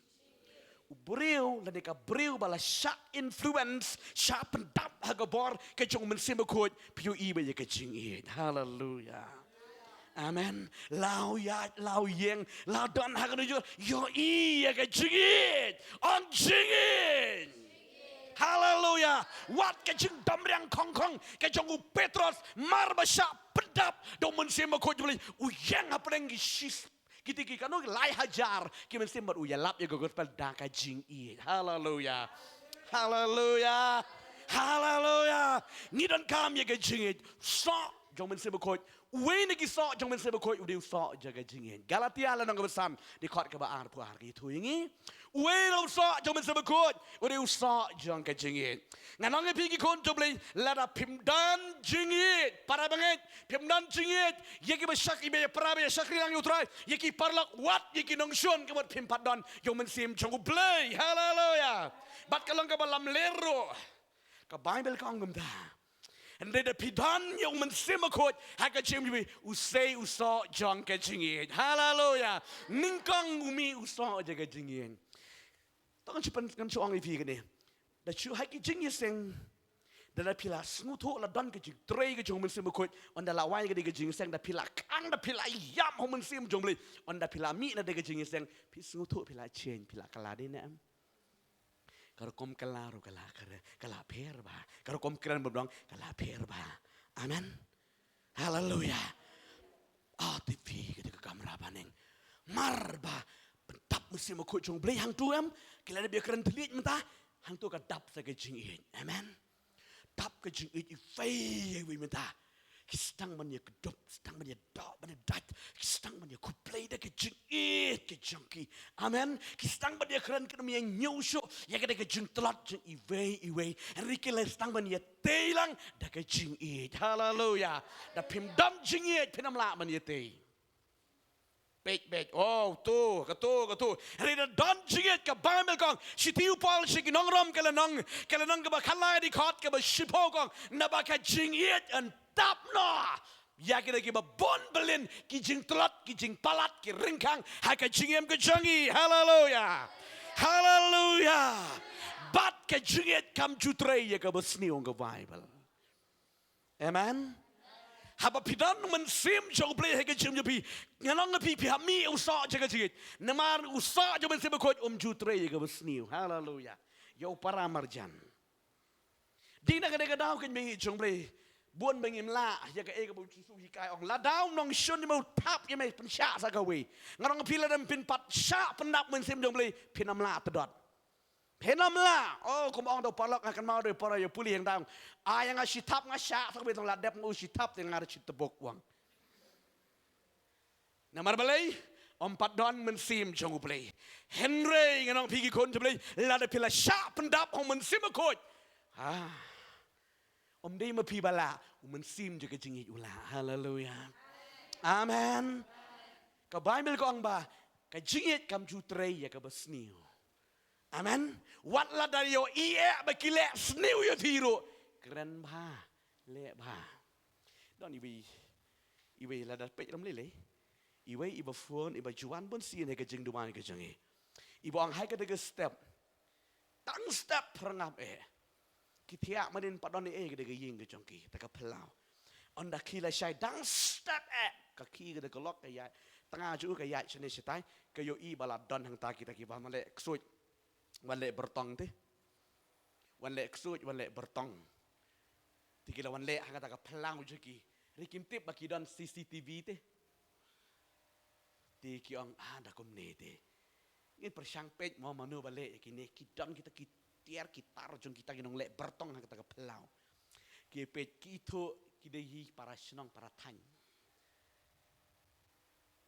U briew lane ka briew ba la shah influence, shah pyndap ha ka bor ka jong u Mynsiem Bakhuid, phi ïohi ba ïa ka jingïeit. Haleluya. Amen. La u ïaid, la u ïeng, la u don ha kano ka jingïeit, ïohi ïa ka jingïeit. Ong jingïeit. Haleluya. Wat ka jingdom riang khongkhong ka jong u Petros, mar ba shah pyndap da u Mynsiem Bakhuid U Blei, u ïeng hapdeng ki shis, ki tiki kano, lai hajar ki mynsiem, bad u ïalap ïa ka gospel da ka jingïeit. Haleluya. Haleluya. Haleluya. Ngi donkam ïa ka jingïeit. Soh jong u Mynsiem Bakhuid. Uwei na ki soh jong u Mynsiem Bakhuid u dei u soh jong ka jingïeit. Galatia lynnong kaba san, dkhot kaba arphew ar ka ïathuh ïa ngi. Uwei na u soh jong u Mynsiem Bakhuid u dei u soh jong ka jingïeit. Ngan ong ïa phi ki khun jong U Blei, lada phim don jingïeit, para bangeit, phim don jingïeit ïa kiba shak, ïa kiba para ba ïa shakri lang ïa U Trai, ïa ki paralok, wat ïa ki nongshun, ka mut phim pat don ïa u Mynsiem jong U Blei. Haleluya. Bad ka long kaba lamler ruh. Ka Baibl ka ong kumta. Hynrei da phi don ïa u Mynsiem Bakhuid ha ka jingim jong phi, u sei u soh jong ka jingïeit. Haleluya. Nyngkong u mih u soh jong ka jingïeit. To ngan shu pyn-, ngan shu ong ïa phi kane. Da shu ha ki jingïaseng, da, da phi la sngewthuh, la don ka jingtrei ka jong u Mynsiem Bakhuid, ynda la wai ka dei ka jingïaseng, da phi la khang, da phi la ïam ha u Mynsiem jong U Blei, ynda phi la mih na dei ka jingïaseng, phi sngewthuh, phi la change, phi la kylla, dei ne em? Ka rukom kylla ruh ka la, ka la, ka la pher bha. Ka rukom kren ba dang ka la pher bha. Amen. Haleluya. Ah, te phi ka dei ka kamra bneng. Mar ba pyndap u Mynsiem Bakhuid jong U Blei hangto em, ki la dep ïa kren thylliej mynta, hangto ka dap sa ka jingïeit. Amen. Dap ka jingïeit iwei ïa iwei mynta. Ki sdang ban ïa kdup, sdang ban ïa doh, ban ïa dait, ki sdang ban ïa khublei da ka jingïeit ka jong ki. Amen. Ki sdang ban ïa kren, kim ïa ñiew shuh ïa kata ka jingtlot jong iwei ïa iwei. Hynrei ki la sdang ban ïa tei lang da ka jingïeit. Haleluya. Da phim don jingïeit phin ym lah ban ïa tei. Peit, peit. Oh, to, kato, kato. Hynrei da don jingïeit, ka Baibl ka ong, shithi u Paul sha ki nong Rom, ka lynnong, ka lynnong kaba khatlai, dkhot kaba shiphew, ka ong, naba ka jingïeit yn tap noh ïa kita kiba bun byllien ki jingtlot, ki jingpalat, ki ryngkhang ha ka jingim ka jong ngi. Haleluya. Haleluya. Bad ka jingïeit kam ju trei ïa kaba sniew, ong ka Baibl. Amen. Haba phi don u Mynsiem jong U Blei ha ka jingim jong phi, ngan ong ïa phi, phi hap mih u soh jong ka jingïeit. Namar u soh jong U Mynsiem Bakhuid um ju trei ïa kaba sniew. Haleluya. Ïa u para marjan. Dei na kane ka daw, kynmaw jong U Blei, bun ba ngim lah ïa kaei kaba U Jisu u hikai, ong, lada u nongshun ïa me u thap ïa me pynshah sa kawei. Ngan ong ïa phi, lada phim pat shah pyndap Mynsiem jong U Blei, phin ym lah tdot. Phin ym lah. Oh, kum ong da u paralok, nga kynmaw da u para ïa u pule hangta, ong, ai ïa nga shi thap, nga shah sa kawei, tang la dep nga u shi thap te nga da shi tbok, u ong. Namar balei? Ym pat don Mynsiem jong U Blei. Hynrei ngan ong ïa phi ki khun jong U Blei, lada phi la shah pyndap ha u Mynsiem Bakhuid, ah, ym dei ma phi ba lah, u Mynsiem jong ka jingïeit u lah. Haleluya. Amen. Ka Baibl ka ong ba ka jingïeit kam ju trei ïa kaba sniew. Amen. Wat lada ïohi eh ba ki leh sniew ïa phi ruh, kren bha, leh bha. Don iwei, iwei, lada peit ram lei lei, iwei iba phone, iba ju wan bun sien ha ka jingduwai ka jong ngi, iba ong, hai kata ka step, tang step pyrngap eh. Ki thiah mynnin pat don ei ei ha kata ka ïing ka jong ki, kata ka phyllaw. Ynda ki la shai dang step eh, ka key kata ka lock ka ïaid. Tnga jong u ka ïaid shane shatai, ka ïohi ba la don hangta kita kiba wan leh ksuid, wan leh byrtong te. Wan leh ksuid, wan leh byrtong. Te ki la wan leh ha kata ka phyllaw jong ki. Hynrei kim tip ba ki don C C T V te. Te ki ong, ah, da kumne te ngin pyrshang peit mo mano ba leh ïa kine, ki don kita ki tiar ki tar jong kita ki nongleh byrtong ha kata ka phyllaw. Ki peit, ki ithuh ki dei hi para shnong para thaiñ.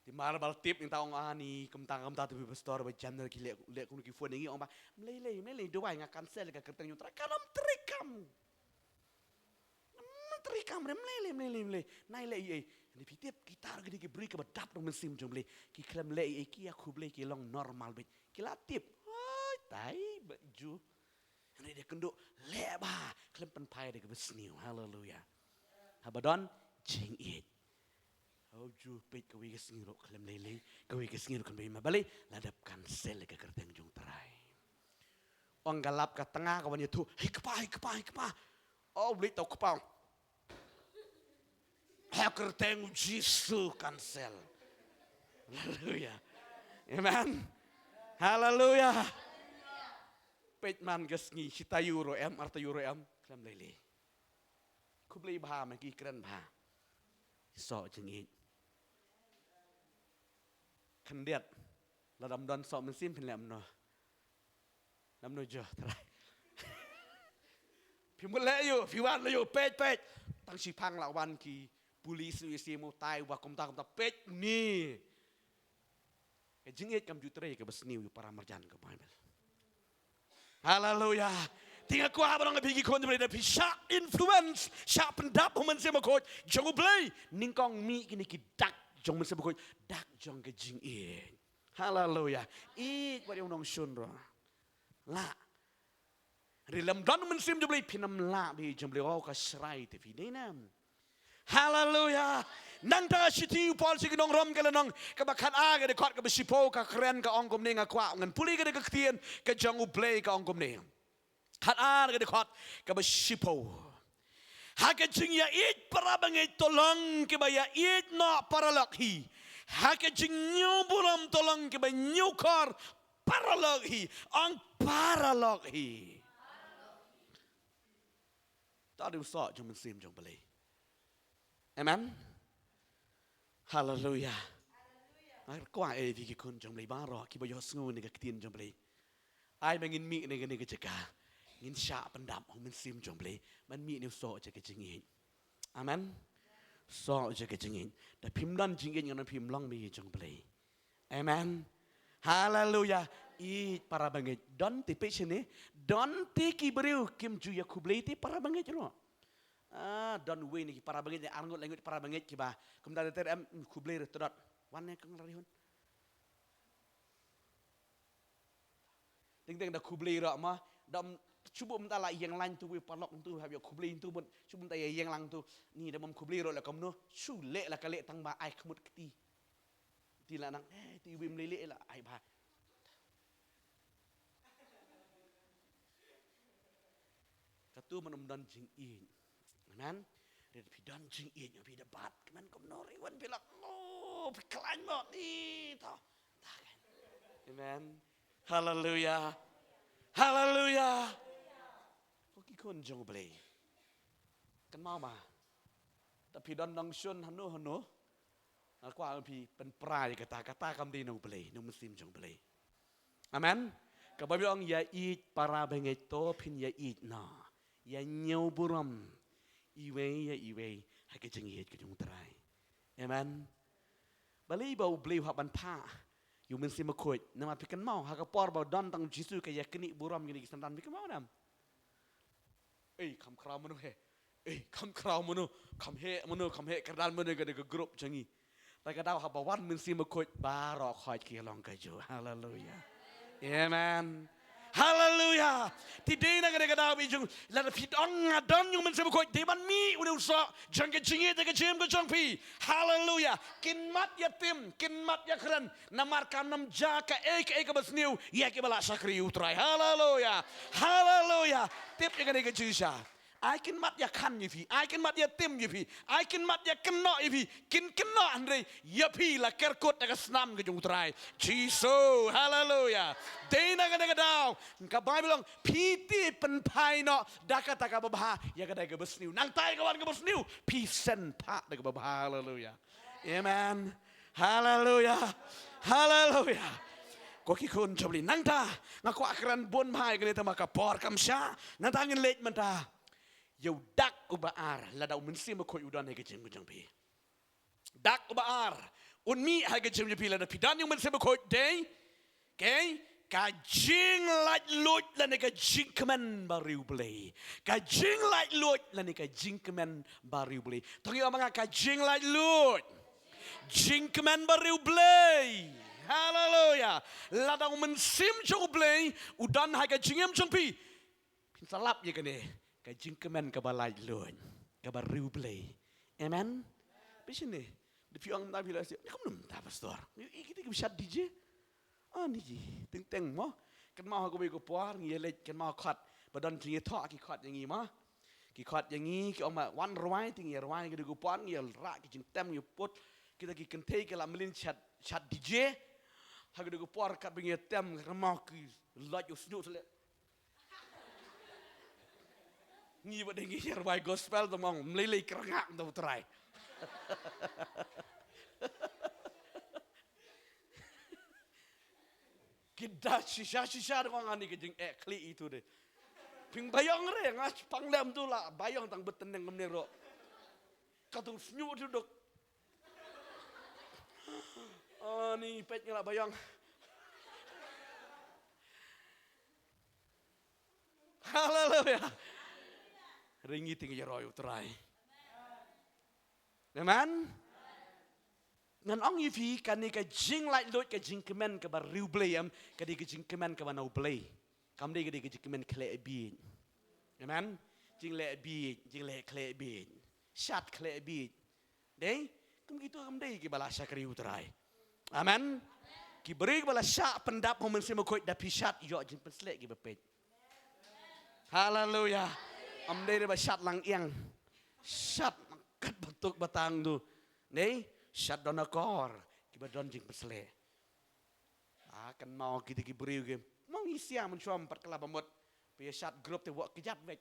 Te mar ba la tip, nangta ong, ani kumta kumta te, pastor ba jan ki leh, leh kumno ki phone ïa ngi, ong ba, ym lei lei, ym lei lei, duwai, nga cancel ïa ka kyrteng jong U Trai. Kan ym trei kam. Ym trei kam re, ym lei lei, ym lei lei, ym lei. Nai leh ei ei. Hynrei phi tip, kita ruh ki dei ki briew kiba dap da u Mynsiem jong U Blei. Ki khlem leh ei ei, ki ïa khublei, ki long normal beit. Ki la tip. Hoi, tai ba ju. Hynrei da kynduh leh bha, khlem pynphai da kaba sniew. Haleluya. Haba don jingïeit, haba ju peit kawei ka sngi ruh khlem lei lei, kawei ka sngi ruh khlem lei, ma balei? La dep cancel ïa ka kyrteng jong U Trai. Ong ka lap ka tnga ka wan ïathuh, hei kpa, hei kpa, hei kpa. Oh, U Blei, to kpa. Ha ka kyrteng U Jisu, cancel. Haleluya. Amen. Haleluya. Peit man ka sngi, shi taïew ruh em, ar taïew ruh em, khlem lei lei. Khublei bha, ma ki kren bha. Soh jingïeit. Khyndiat. Lada ym don soh mynsiem phin leh kumno? Leh kumno, Jo Trai? Phi mut leh aïu, phi wan leh aïu, peit, peit. Tang shiphang la wan ki police, U S A, mo tai, wa kumta, kumta, peit ni. Ka jingïeit kam ju trei kaba sniew, ïa u para marjan ka Baibl. Haleluya. Te nga kwah ban ong ïa phi ki khun jong U Blei, lada phi shah influence, shah pyndap ha u Mynsiem Bakhuid jong U Blei, nyngkong mih kine ki dak jong u Mynsiem Bakhuid, dak jong ka jingïeit. Haleluya. Ïeit wat ïa u nongshun ruh. Lah. Hynrei lada ym don u Mynsiem jong U Blei, phin ym lah beit jong U Blei, oh, ka shrai te phi dei nam. Haleluya. Nangta shithi u Paul sha ki nong Rom ka lynnong kaba khatar, ka dkhot kaba shiphew, ka kren, ka ong kumne, nga kwah ngan pule ka dei ka ktien ka jong U Blei, ka ong kumne. Khatar, ka dkhot kaba shiphew. Ha ka jingïaieit para bangeit to long kiba ïaieit noh paralok hi. Ha ka jingñiew burom to long kiba ñiewkhor paralok hi. Ong paralok hi. Ta dei u soh jong u Mynsiem jong U Blei. Amen. Haleluya. Nga kwah ïa phi ki khun jong U Blei baroh kiba ïohsngew ïa ka ktien jong U Blei. Ai ba ngin mih na kane ka jaka, ngin shah pyndap ha u Mynsiem jong U Blei ban mih na u soh jong ka jingïeit. Amen. Soh jong ka jingïeit. Da phim don jingïeit ngan ong phim long mei jong Blei. Amen. Haleluya. Ïeit para bangeit. Don te peit shane. Don te ki briew kim ju ïa khublei te para bangeit ruh. Ah, don uwei na ki para bangeit ne arngut langut para bangeit kiba. Kumta te em khublei ruh tdot. Wan ne kong lari hun. Teng teng da khublei ruh ma. Da shu bun mynta la ïeng lang tu wei paralok tu hap ïa khublei tu bun. Shu bun mynta ïa ïeng lang tu. Ni da mom khublei ruh la kumno. Shu leh la ka leh tang ba ai khmut kti. Ti la nang, eh, ti wei mlei leh la ai ba. Katu man um don jingïeit. Amen. Rit phi don jingïeit phi da bat. Amen. Kumno ri wan phi la. Oh, phi khlaiñ mo ni to. Amen. Haleluya. Haleluya. Ko ki khun jong Blei. Kynmaw ma. Ta phi don nongshun hano hano. Nga kwah phi pynpra ïa kata, kata kam dei na u Blei, na u mynsiem jong u Blei. Amen. Ka Baibl ong ïa ïeit para bangeit to phin ïa ïeit noh. Ïa ñiew burom. Iwei ïa iwei ha ka jingïeit ka jong u Trai. Amen. Balei ba u Blei u hap ban phah ïa u Mynsiem Bakhuid. Namar phi kynmaw ha ka por ba u don tang u Jisu ka ïa knieh burom kine ki synran phi kynmaw ne em? Ei, kham khraw mano he. Ei, kham khraw mano, kham heh mano, kham heh kyrdan mano ka dei ka group jong ngi. Te ka daw haba wan Mynsiem Bakhuid baroh khoit ki long kajuh. Haleluya. Amen. Haleluya. Te dei na ka dei ka daw ba i jong lada phi ong nga don ïa u Mynsiem Bakhuid dei ban mih une u soh jong ka jingïeit ka jingim ka jong phi. Haleluya. Kin mat ïa tim, kin mat ïa kren. Namar kam nym jia kaei kaei kaba sniew ïa kiba la shakri ïa u Trai. Haleluya. Haleluya. Tip ïa kane ka jingshisha. Ai kin mat ïa khan ïa phi. Ai kin mat ïa tim ïa phi. Ai kin mat ïa kynnoh ïa phi. Kin kynnoh hynrei ïa phi la kerkut da ka snam ka jong u Trai Jisu. Haleluya. Dei na kane ka daw ka Baibl ong phi te pynphai noh da kata kaba bha ïa ka dei kaba sniew. Nangta ïa ka wan kaba sniew phi shen phah da kaba bha. Haleluya. Amen. Haleluya. Haleluya. Ko ki khun jong Blei nangta nga kwah kren bun bha ïa kane te ma ka por kam shah. Nangta ngin leit mynta ïa u dak uba ar lada u Mynsiem Bakhuid u don ha ka jingim jong phi. Dak uba ar un mih ha ka jingim jong phi lada phi don ïa u Mynsiem Bakhuid dei. Okay? Ka jinglaitluid lane ka jingkmen bariewblei. Ka jinglaitluid lane ka jingkmen bariewblei. To ngi ong ma nga ka jinglaitluid. Jingkmen bariewblei. Haleluya. Lada u Mynsiem jong u Blei u don ha ka jingim jong phi. Phin sa lap ïa kane ka jingkmen kaba laitluid kaba riewblei. Amen. Phi shane da phi ong mynta phi la sdang. Kumno mynta pastor? Ïa kito kiba shad D J. Ani teng teng mo. Kynmaw ha kawei ka por ngi ïa leit kynmaw khot ba don jingïathoh ki khot ïa ngi mo. Ki khot ïa ngi ki ong ma wan rwai te ngi ïa rwai ka dei ka por ngi ïa rah ki jingtem ngi put. Kita ki kynthei ki la mlien shad shad D J. Ha ka dei ka por katba ngi ïa tem kynmaw ki lait u snieh sle. Ngi ba dei ngi ïa rwai gospel te mong mlei lei kyrngak da u Trai. Ki da shisha shisha da kong ani ka jingeh khlieh itu de. Phin baïong re nga pang lem tu la baïong tang btneng ngamne ro. Ka tu snieh tu dok. Ani peit nga la baïong. Haleluya. Ringi ting ïa roi u Trai. Amen. Ngan ong ïa phi kane ka jinglaitluid ka jingkmen kaba riewblei em ka dei ka jingkmen kaba na u Blei. Kam dei ka dei ka jingkmen khleh bieit. Amen. Jingleh bieit, jingleh khleh bieit. Shad khleh bieit. Dei kum kito kam dei kiba la shakri u Trai. Amen. Ki briew kiba la shah pyndap ha u Mynsiem Bakhuid da phi shad ïoh jingpynshlur kiba peit. Haleluya. Am dei ba shad lang ïang. Shad kat batuk batang tu. Nei shad don akor kiba don jingpynshlur. Ah kynmaw kita ki briew ki. Mong i sia man shom pat kala ba mut. Pia shad group te wak kejat wek.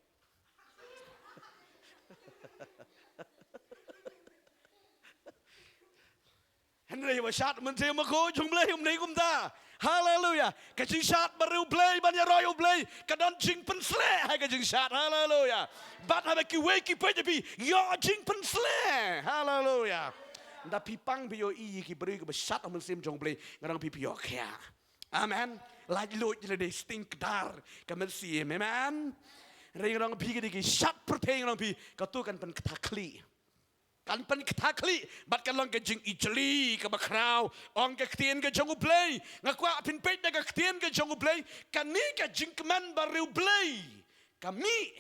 Hynrei ba shad mynsiem bakhuid jong U Blei, um dei kumta. Haleluya. Ka jingshad bad U Blei, ban ïaroh ïa U Blei, ka don jingpynshlur ha ka jingshad. Haleluya. Bad haba kiwei ki peit ïa phi, ïoh jingpynshlur. Haleluya. Nda phi pang phi ïohi ïa ki briew kiba shad ha mynsiem jong U Blei, nga ong phi, phi ïoh khiah. Amen. Laitluid lade, sting kdar ka mynsiem. Amen. Hynrei nga ong phi, ki dei ki shad pyrthei, nga ong phi, kato kan pynkthah khlieh. Kan pynkthah khlieh, bad kan long ka jingijli kaba khraw. Ong ka ktien ka jong U Blei. Nga kwah phin peit na ka ktien ka jong U Blei. Kane ka jingkmen bad U Blei, ka mih,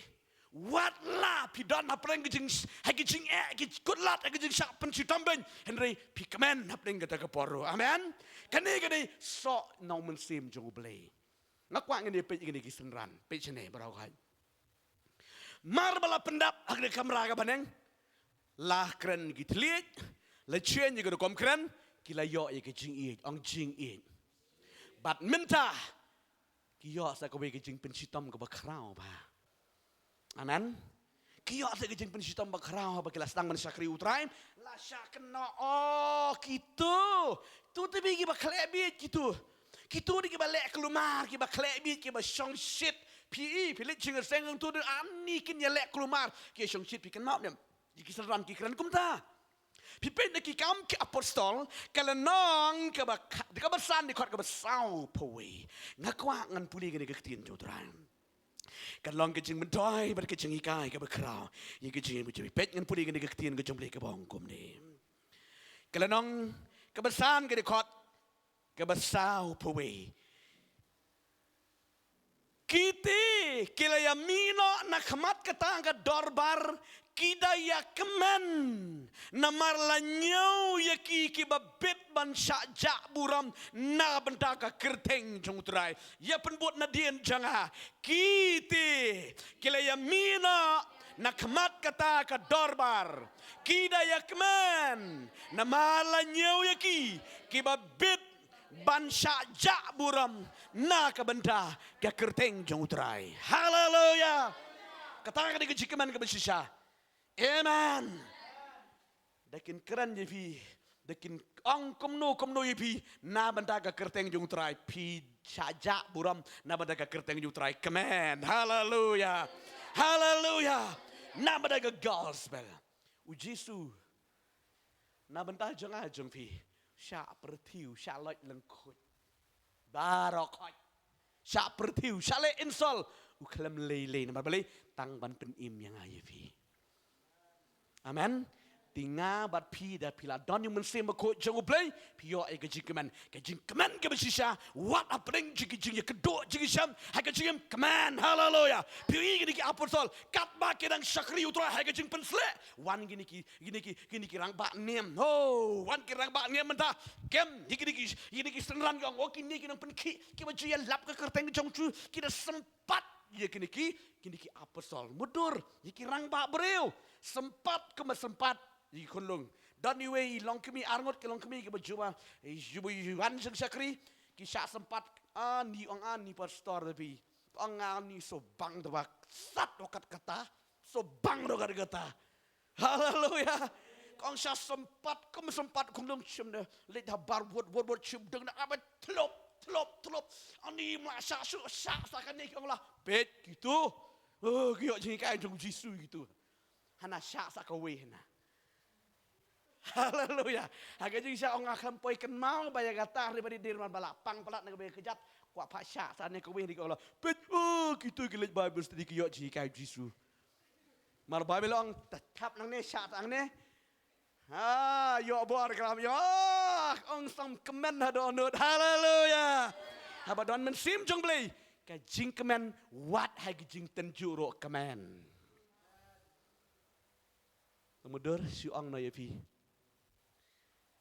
wat la phi don hapdeng ka jing, ha ka jingeh, ka jingkut lad, ha ka jingshah pynshitom beiñ, hynrei phi kmen hapdeng kata ka por ruh. Amen. Kane, kane soh na u mynsiem jong U Blei. Nga kwah ngin ïa peit ïa kine ki synran. Peit shane baroh khoit. Mar ba la pyndap ha kane ka kamra kaba bneng, la kren ki thylliej, la change ïa ka rukom kren, ki la ïoh ïa ka jingïeit, ong jingïeit. Bad mynta ki ïoh sa kawei ka jingpynshitom kaba khraw bha. Amen. Ki ïoh sa ka jingpynshitom ba khraw haba ki la sdang ban shakri U Trai. La shah kynnoh, oh, kito, to te bi kiba khleh bieit kito. Kito dei kiba leh kulmar, kiba khleh bieit, kiba shongshit. Phi i, phi leit jingïaseng, to dei ani kin ïaleh kulmar, ki shongshit, phi kynmaw ne em? Ïa ki synran ki kren kumta. Phi peit na Ki Kam ki Apostol, ka lynnong kaba kha-, kaba san, dkhot kaba sawphew wei. Nga kwah ngan pule kane ka ktien jong U Trai. Kan long ka jingmyntoi bad ka jinghikai kaba khraw ïa ka jingim ka jong phi. Peit, ngan pule kane ka ktien ka jong U Blei kaba ong kumne. Ka lynnong kaba san, ka dkhot kaba sawphew wei. Kite ki la ïamih noh na khmat kata ka dorbar, ki da ïakmen, namar la ñiew ïa ki kiba bit ban shah jah burom na bynta ka kyrteng jong U Trai. Ïa pynbud nadien jong nga. Kite ki la ïamih noh na khmat kata ka dorbar, ki da ïakmen, namar la ñiew ïa ki kiba bit ban shah jah burom na ka bynta ka kyrteng jong U Trai. Haleluya. Kata ka dei ka jingkmen kaba shisha. Amen. Da kin kren ïa phi, da kin ong kumno kumno ïa phi na bynta ka kyrteng jong U Trai, phi shah jah burom na bynta ka kyrteng jong U Trai. Kmen. Haleluya. Haleluya. Na bynta ka gospel. U Jisu, na bynta jong nga jong phi, shah pyrthei, shah loit lyngkhuid. Baroh khoit. Shah pyrthei, shah leh insult. U khlem lei lei, namar balei? Tang ban pynim ïa nga ïa phi. Amen. Te nga bad phi, da phi la don ïa u Mynsiem Bakhuid jong U Blei, phi ïoh ïa ka jingkmen. Ka jingkmen kaba shisha, wat hapdeng jong ki jingïakynduh jingïashem ha ka jingim, kmen. Haleluya. Phi ïohi kine ki apostol, katba ki dang shakri U Trai ha ka jingpynshlur, wan kine ki, kine ki, kine ki rangbah niam. Oh, wan ki rangbah niam mynta. Kem, ïa kine ki, ïa kine ki synran ki ong, oh, kine ki nongpynkhih kiba ju ïalap ka kyrteng jong U Jisu, ki da sympat ïa kine ki, kine ki apostol. Mutdur, ïa ki rangbah briew. Sympat kumba sympat ïa ki khunlung. Don iwei i longkmie, arngut ki longkmie kiba ju ba, i ju ba wan jingshakri, ki shah sympat, ani ong ani pastor, tapi ong ani shu bang da ba sat, oh, kat kata, shu bang da kat kata. Haleluya. Kong shah sympat, kum sympat, khunlung shim ne. Leit ha bar wot, wot, wot, shim dang na, abai thlop, thlop, thlop. Ani ma shah, shu shah sa kane, kong la. Peit kito. Oh, ki ïoh jinghikai jong U Jisu kito. Hana shah sa kawei hana. Haleluya. Ha ka jingshah ong nga khlem poi kynmaw ba ïa kata, ri ba di dir man ba la pang palat na kaba kjat. Kwah pha shah sa ne kawei, ri kong la. Peit, oh, kito ki leit Bible study, ki ïoh jinghikai U Jisu. Mar Baibl ong, ta thap nangne, shah nangne. Ha, ïoh bor kram, ïoh, ong sam kmen ha dohnud. Haleluya. Haba don Mynsiem jong Blei, ka jingkmen wat ha ka jingtynjuh ruh kmen. Mutdur, shu ong noh ïa phi.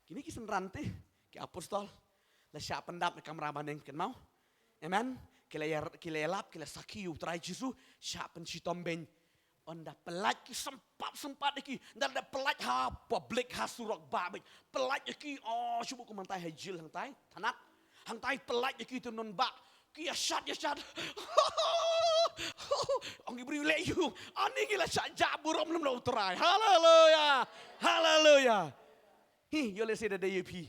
Kine ki synran te, ki apostol, la shah pyndap na kamra bneng, kynmaw. Amen. Ki la ïa, ki la ïalap, ki la sakhi ïa U Trai Jisu, shah pynshitom beiñ. Ynda pynlait ki sympat, sympat ïa ki. Ynda, ynda pynlait ha public, ha surok bah beit. Pynlait ïa ki, oh, shu bun kum hangtai ha jil hangtai, thanat. Hangtai pynlait ïa ki te, non bah. Ki ïashad, ïashad. Ong ki briew leh ïung. Ani ki la shah jah burom lem na U Trai. Haleluya. Haleluya. Hi, ïoh lehse da dei ïa phi.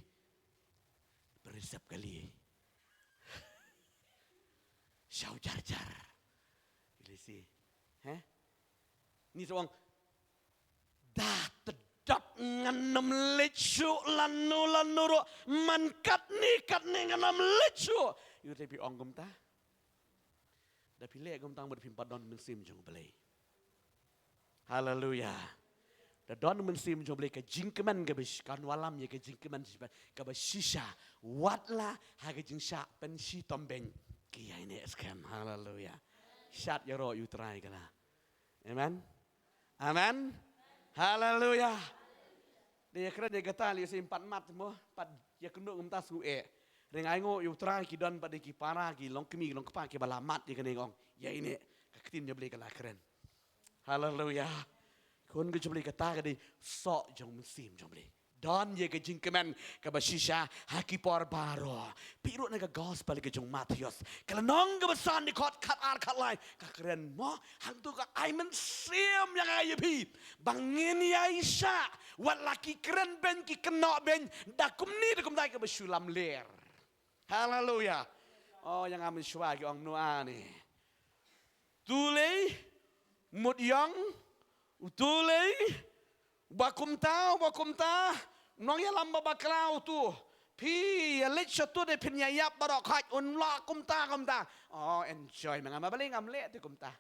Sep kali. Shaw jar jar. Ili si. He? Ni sa ong. Da tedap ngan ym leit shuh lano lano ruh. Man katni katni ngan ym leit shuh. Ïoh te phi ong kumta. Da phi leh kumta mut phim pat don mynsiem jong U Blei. Haleluya. Da don mynsiem jong U Blei ka jingkmen kaba shi-, kan wallam ïa ka jingkmen shi-, kaba shisha. Wat la ha ka jingshah pynshitom beiñ ki ïaineh skhem. Haleluya. Shad ïaroh ïa U Trai ka la. Amen. Amen. Haleluya. Dei ïa kren ïa kata lei ïa u siem pat mat mo, pat ïa kynduh ngam ta sngew eh. Ring ai ngo ïa U Trai ki don pat dei ki para ki long kmie ki long kpa kiba la mat ïa kane ngong. Ïaineh ka ktien jong U Blei ka la kren. Haleluya. Khun ka jong U Blei kata ka dei soh jong mynsiem jong U Blei. Don ïa ka jingkmen kaba shisha ha ki por baroh. Phi ruh na ka gospel ka jong Mathaios. Ka lynnong kaba san dkhot khat ar khat lai. Ka kren mo hangto ka ai mynsiem ïa nga ïa phi. Ba ngin ïai shah. Wat la ki kren beiñ ki kynnoh beiñ. Da kumne da kumta kaba shu lamler. Haleluya. Oh, ïa nga mynshuwa ki ong mano ani. Tu lei, mut ïong, utu lei, uba kumta, uba kumta, nongïalam ba bakla utu. Phi ïa leit sha tu de phin ïa ïap baroh khoit un lah kumta, kumta. Oh, enjoy ma nga ma balei ngam leh te kumta.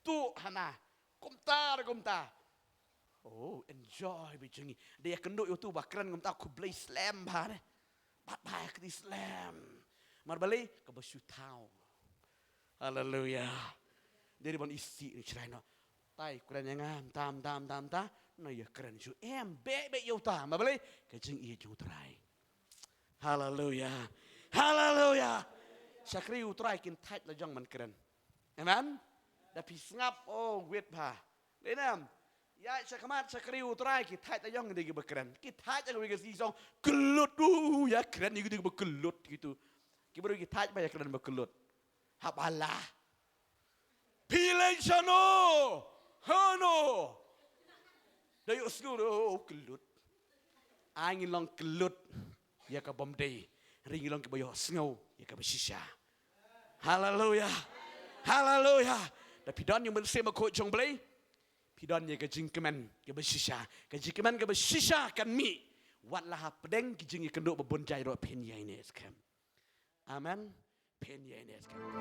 Tu hana, kumta de kumta. Oh, enjoy bha jong ngi. Dei ïa kynduh ïa utu ba kren kumta khublei slem bha de. Bad bha ïa kti slem. Mar balei kaba shu thaw. Haleluya. Dei ban isih ni chrai noh. Tai kren ïa nga tam tam tam ta. Noh ïa kren shu em beh beh ïa uta. Mar balei ka jingïeit jong U Trai. Haleluya. Haleluya. Shakri U Trai kin thait la jong man kren. Amen. Da phi sngap oh wit bha. Dei nam. Ïa shakhmat shakri U Trai ki thait ïa jong dei kiba kren. Ki thait ïa kiba shisong kyllut u ïa kren ïa kiba kyllut kitu. Kiba ruh ki thait ba ïa kren ba kyllut. Haba la. Phi leit shano? Hano? Da ïoh sngew ruh kyllut. Ai ngin long kyllut ïa ka bym dei. Ring long kiba ïoh sngew ïa kaba shisha. Haleluya. Haleluya. Da phi don ïa u Mynsiem Bakhuid jong U Blei. Phi don ïa ka jingkmen kaba shisha. Ka jingkmen kaba shisha kan mih. Wat la hapdeng ki jingïakynduh ba bun jait ruh phin ïaineh skhem. Amen. Phin ïaineh skhem.